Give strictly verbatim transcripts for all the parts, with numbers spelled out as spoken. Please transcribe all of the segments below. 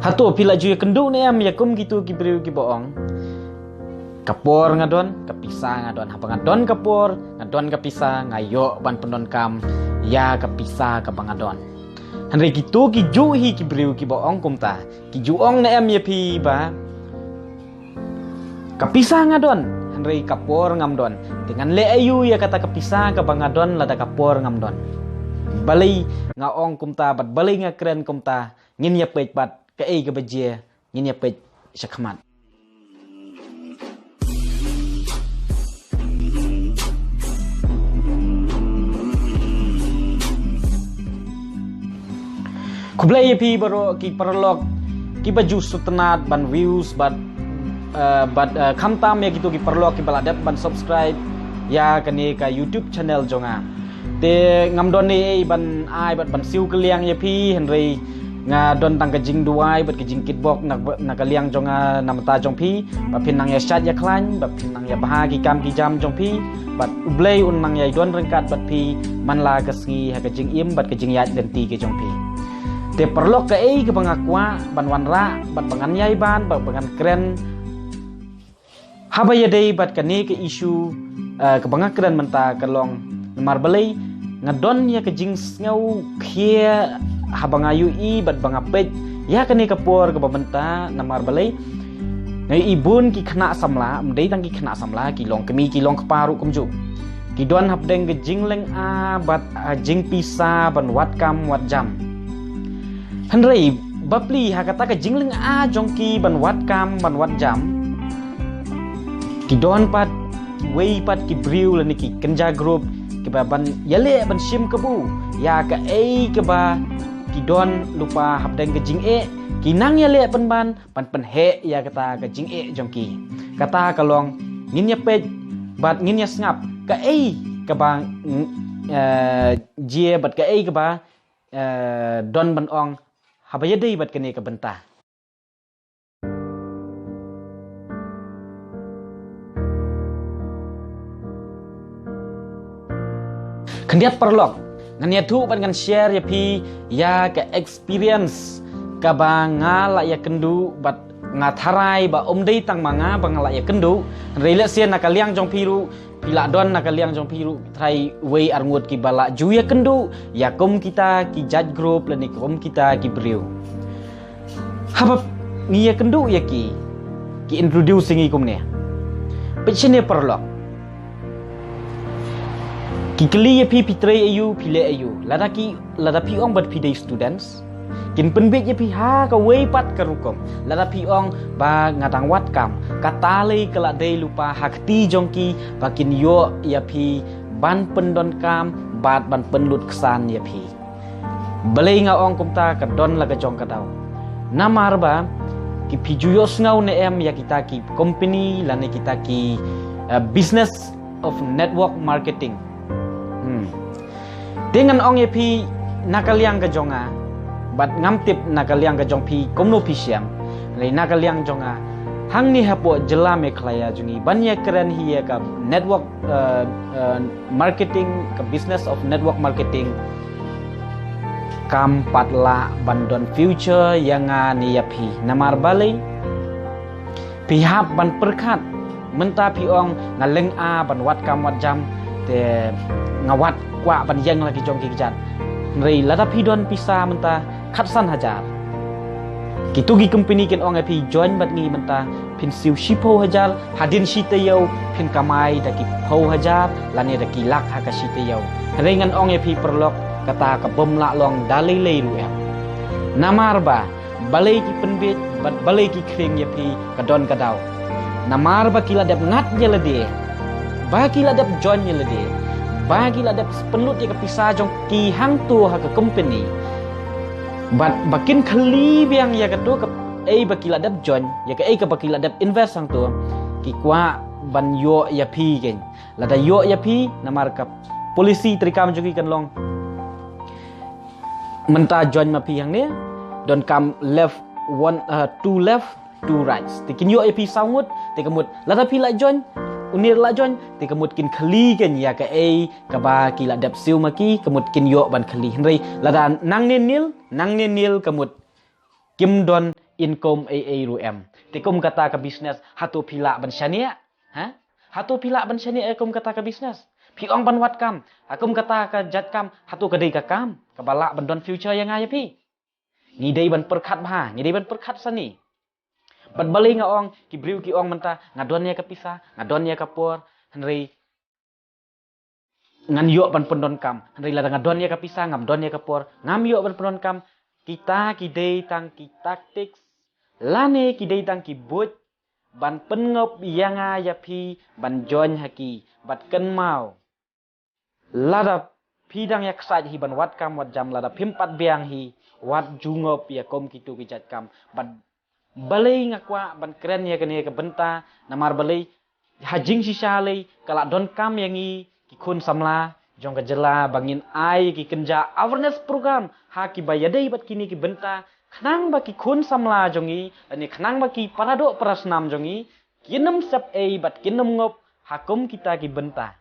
Hato phi la ju ïakynduh ne em ïa kum kito ki briew kiba ong, ka por nga don, ka pisa nga don. Haba nga don ka por, nga don ka pisa, nga ïoh ban pyndonkam ïa ka pisa kaba nga don. Hynrei kito ki juh hi ki briew kiba ong kumta, ki ju ong ne em ïa phi ba, ka pisa nga don, hynrei ka por ngam don. Te ngan leh aïu ïa kata ka pisa kaba nga don lada ka por ngam don? Balei nga ong kumta bad balei nga kren kumta? Ngin ïa peit pat kaei kaba jia, ngin ïa peit shakhmat. Khublei ïa phi baroh ki paralok kiba ju sngewtynnat ban views bad, eh, bad, eh, khamtam ïa kito ki paralok kiba la dep ban subscribe ïa kane ka YouTube channel jong nga. Te ngam don ei ei ban ai bad ban siew kylliang ïa phi, hynrei nga don tang ka jingduwai bad ka jingkitbok na, na ka liang jong nga namar ta jong phi, ba phin nang ïa shait ïa khlaiñ, ba phin nang ïa bha ki kam ki jam jong phi, bad U Blei un nang ïa don ryngkat bad phi man la ka sngi ha ka jingim bad ka jingïaid lynti ka jong phi. Te paralok, kaei kaba nga kwah ban wanrah bad ba ngan ïai ban bad ba ngan kren haba ïadei bad kane ka issue, eh, kaba nga kren mynta ka long namar balei nga don ïa ka jingsngew khia haba nga ïohi bad ba nga peit ïa kane ka por kaba mynta. Namar balei nga ïohi bun ki khynnah samla, ym dei tang ki khynnah samla, ki long kmie ki long kpa ruh kumjuh, ki don hapdeng ka jinglynga bad, ah, jingpisa ban wad kam wad jam. Hynrei bapli ha kata ka jinglynga jong ki ban wad kam ban wad jam, ki don pat kiwei pat ki briew lane ki kynja group kiba ban ïaleh ban shim kabu ïa kaei kaba ki don lypa hapdeng ka jingeh, ki nang ïaleh pynban ban pynheh ïa kata ka jingeh jong ki. Kata ka long, ngin ïa peit bad ngin ïa sngap kaei kaba, mm, eh, jia bad kaei kaba, eh, don ban ong haba ïadei bad kane ka bynta. Khyndiat paralok, ngan ïathuh bad ngan share ïa phi ïa ka experience kaba nga la ïakynduh bad nga tharai ba ym dei tang ma nga ba nga la ïakynduh, hynrei lehse na ka liang jong phi ruh, phi la don na ka liang jong phi ruh tharai wei ar ngut kiba la ju ïakynduh ïa kum kita ki jait group lane kum kita ki briew. Haba ngi ïakynduh ïa ki, ki introduce ïa ngi kumne. Peit shane paralok. Ki kylli ïa phi, phi trei aïu, phi leh aïu. Lada ki, lada phi ong bad phi dei students, kin pynbit ïa phi ha kawei pat ka rukom. Lada phi ong ba nga dang wad kam, kata lei ka la dei lypa ha kti jong ki ba kin ïoh ïa phi ban pyndonkam bad ban pynlut ksan ïa phi. Balei nga ong kumta? Ka don la ka jong ka daw. Namar ba ki, phi ju ïohsngew ne em ïa kita ki company lane kita ki, eh, business of network marketing. Hmm. Te ngan ong ïa phi na ka liang ka jong nga, bad ngam tip na ka liang ka jong phi kumno phi shem. Hynrei na ka liang jong nga, hangne hapoh jylla Meghalaya jong ngi, ban ïakren hi ïa ka network, eh, eh, marketing, ka business of network marketing, kam pat lah ban don future ïa nga ne ïa phi. Namar balei? Phi hap ban pyrkhat, mynta phi ong nga lynga ban wad kam wad jam, te nga wad kwah ban ïeng la ki jong ki kjat. Hynrei lada phi don pisa mynta khatsan hajar, kito ki company kin ong ïa phi join bad ngi mynta, phin siew shiphew hajar, hadien shi taïew phin kamai da ki phew hajar lane da ki lak ha ka shi taïew. Hynrei ngan ong ïa phi paralok, kata ka bym lah long da lei lei ruh em. Namar ba balei ki pynbit bad balei ki khring ïa phi, ka don ka daw. Namar ba ki la dep ngat ïa lade, ba ki la dep join ïa lade, ba ki la dep pynlut ïa ka pisa jong ki hangto ha ka company. Bad ba kin kylli biang ïa kato kaei ba ki la dep join, ïa kaei kaba ki la dep invest hangto, ki kwah ban ïoh ïa phi kein. Lada ïoh ïa phi, namar ka policy treikam jong ki kan long, mynta join ma phi hangne, donkam left one, uh, two left, two rights. Te kin ïoh ïa phi saw ngut, te ka mut lada phi la join, une la join, te ka mut kin kylli kein ïa kaei kaba ki la dep siew ma ki, ka mut kin ïoh ban kylli. Hynrei lada nangne nil, nangne nil, ka mut kim don income ei ei ruh em. Te kum kata ka business, hato phi lah ban shaniah? Ha? Hato phi lah ban shaniah kum kata ka business? Phi ong ban wad kam, ha kum kata ka jait kam, hato ka dei ka kam kaba lah ban don future ïa nga ïa phi? Ngi dei ban pyrkhat bha, ngi dei ban pyrkhat sani. Bad balei nga ong, ki briew ki ong mynta, nga don ïa ka pisa, nga don ïa ka por, hynrei ngan ïoh ban pyndonkam. Hynrei lada nga don ïa ka pisa, ngam don ïa ka por, ngam ïoh ban pyndonkam. Kita ki dei tang ki tactics, lane ki dei tang ki buit ban pynngop ïa nga ïa phi ban join ha ki. Bad kynmaw, lada phi dang ïa ksaid hi ban wad kam wad jam, lada phim pat biang hi, wat ju ngop ïa kum kitu ki jait kam. Bad balei nga kwah ban kren ïa kane ka bynta, namar balei ha jingshisha lei ka la donkam ïa ngi ki khun samla jong ka jylla ba ngin ai ki kynja awareness program ha kiba ïadei bad kine ki bynta, khnang ba ki khun samla jong ngi lane khnang ba ki paradoh parasnam jong ngi kin ym sep ei bad kin ym ngop ha kum kita ki bynta.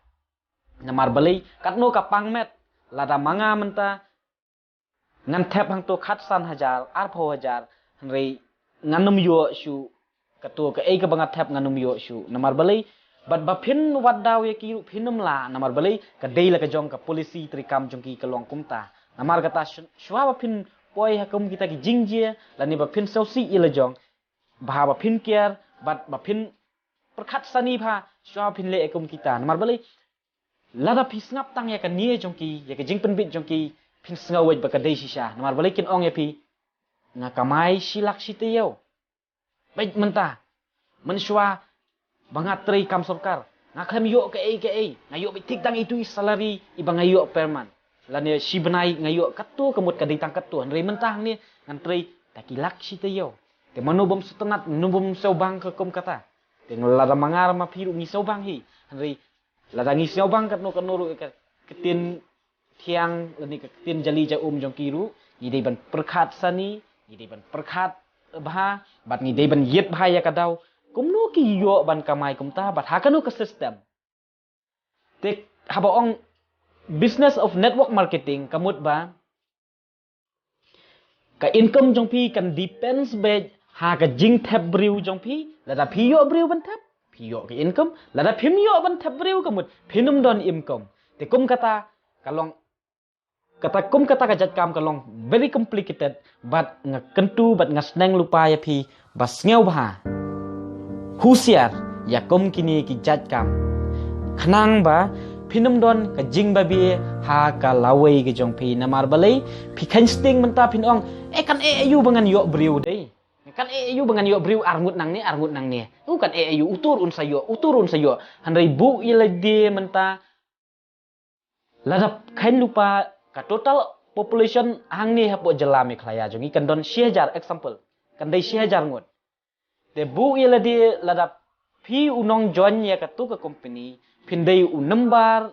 Namar balei, katno ka pang met, lada ma nga mynta ngan thep hangto khatsan hajar, arphew hajar, hynrei ngan ym ïoh shuh. Kato kaei kaba nga thep ngan ym ïoh shuh. Namar balei, bad ba phin wad daw ïa ki ruh phin ym lah. Namar balei, ka dei la ka jong ka policy treikam jong ki ka long kumta. Namar kata shu-, shuwa ba phin poi ha kum kita ki jingjia, lane ba phin sngewsih ïa la jong, bha ba phin kiar, bad ba phin pyrkhat sani bha, shuwa ba phin leh kum kita. Namar balei, lada phi sngap tang ïa ka nia jong ki, ïa ka jingpynbit jong ki, phin sngewwit ba ka dei shisha. Namar balei kin ong ïa phi, nga kamai shi lak shi taïew. Bad mynta, mynshuwa ba nga trei kam sorkar, nga khlem ïoh kaei kaei, nga ïoh beit thik tang itu i salary iba nga ïoh per month. Lane shi bnai nga ïoh katto, ka mut ka dei tang katto. Hynrei mynta hangne ngan trei ta ki lak shi taïew. Te mano bym sngewtynnat, mano bym sngewbang ka kum kata. Te lada ma nga ma phi ruh ngi sngewbang hi. Hynrei lada ngi sngewbang katno katno ruh ka ktien thiang lane ka ktien jali ja um jong ki ruh, ngi dei ban pyrkhat sani, ngi dei ban pyrkhat bha, bad ngi dei ban ïit bha ïa ka daw. Kumno ki ïoh ban kamai kumta, bad ha kano ka system. Te haba ong business of network marketing, ka mut ba ka income jong phi kan depends beit ha ka jingthep briew jong phi. Lada phi ïoh briew ban thep, phi ïoh ka income. Lada phim ïoh ban thep briew, ka mut phin ym don income. Te kum kata ka long, kata kum kata ka jait kam ka long very complicated, bad nga kyntu bad nga sneng lypa ïa phi ba sngewbha husiar ïa kum kine ki jait kam, khnang ba phin ym don ka jingbabe ha ka lawei ka jong phi. Namar balei, phi kheiñ sting mynta phin ong, eh, kan eh aïu ba ngan ïoh briew dei. Kan eh aïu ba ngan ïoh briew ar ngut nangne, ar ngut nangne. U kan eh aïu, uto ruh un sa ïoh, uto ruh un sa ïoh. Hynrei buh ïa lade mynta, lada kheiñ lypa, ka total population hangne hapoh jylla Meghalaya jong ngi kan don shi hajar, example, kan dei shi hajar ngut. Te buh ïa lade, lada phi u nongjoin ïa kato ka company, phin dei u nombar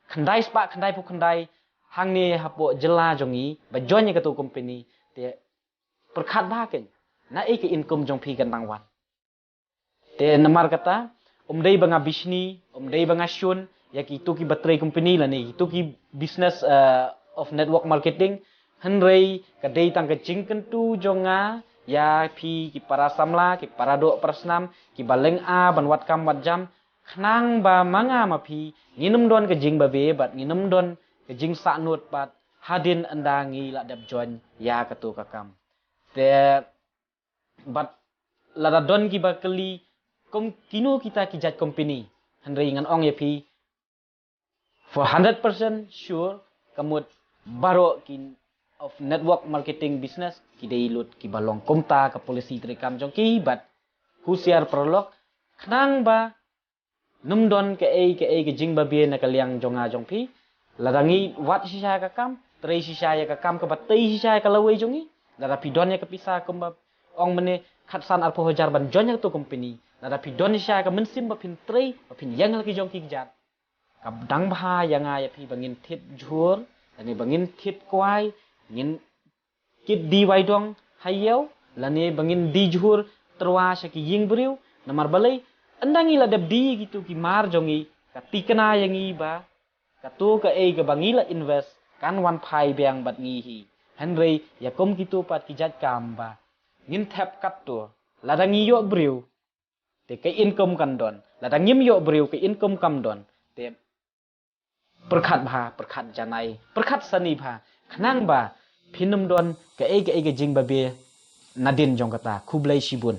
khyndai spah khyndai phew khyndai hangne hapoh jylla jong ngi ba join ïa kato company. Te pyrkhat bha kein, naei ka income jong phi kan dang wan. Te namar kata, ym dei ba nga bishni, ym dei ba nga shun ïa kito kiba trei company lane kito ki business, eh, of network marketing. Hynrei ka dei tang ka jingkyntu jong nga ïa phi ki para samla, ki para doh para snam, kiba lynga ban wad kam wad jam, khnang ba ma nga ma phi ngin ym don ka jingbabe bad ngin ym don ka jingsahnud pat hadien ynda ngi la dep join ïa kato ka kam. Te bad lada don kiba kylli kum kino kita ki jait company, hynrei ngan ong ïa phi, for hundred percent sure, ka mut baroh ki of network marketing business ki dei lut kiba long kumta ka policy treikam jong ki. Bad husiar paralok, khnang ba ym don kaei kaei ka jingbabe na ka liang jong nga jong phi. Lada ngi wad shisha ïa ka kam, trei shisha ïa ka kam kaba tei shisha ïa ka lawei jong ngi. Lada phi don ïa ka pisa kumba ong mynne khatsan arphew hajar ban join ïa kato company, lada phi don shisha ïa ka mynsiem ba phin trei, ba phin ïeng la ki jong ki kjat, ka dang bha ïa nga ïa phi ba ngin thied jhur, lane ba ngin thied kwai, ngin kit die waidong ha ïew, lane ba ngin die jhur tyrwa sha ki ïing briew. Namar balei, ynda ngi la dep die kito ki mar jong ngi, ka tikna ïa ngi ba kato kaei kaba ngi la invest kan wan phai biang bad ngi hi. Hynrei ïa kum kito pat ki jait kam ba ngin thep katto, lada ngi ïoh briew, te ka income kan don. Lada ngim ïoh briew, ka income kam don. Te pyrkhat bha, pyrkhat janai, pyrkhat sani bha, khnang ba phin ym don kaei kaei ka jingbabe nadien jong kata. Khublei shibun.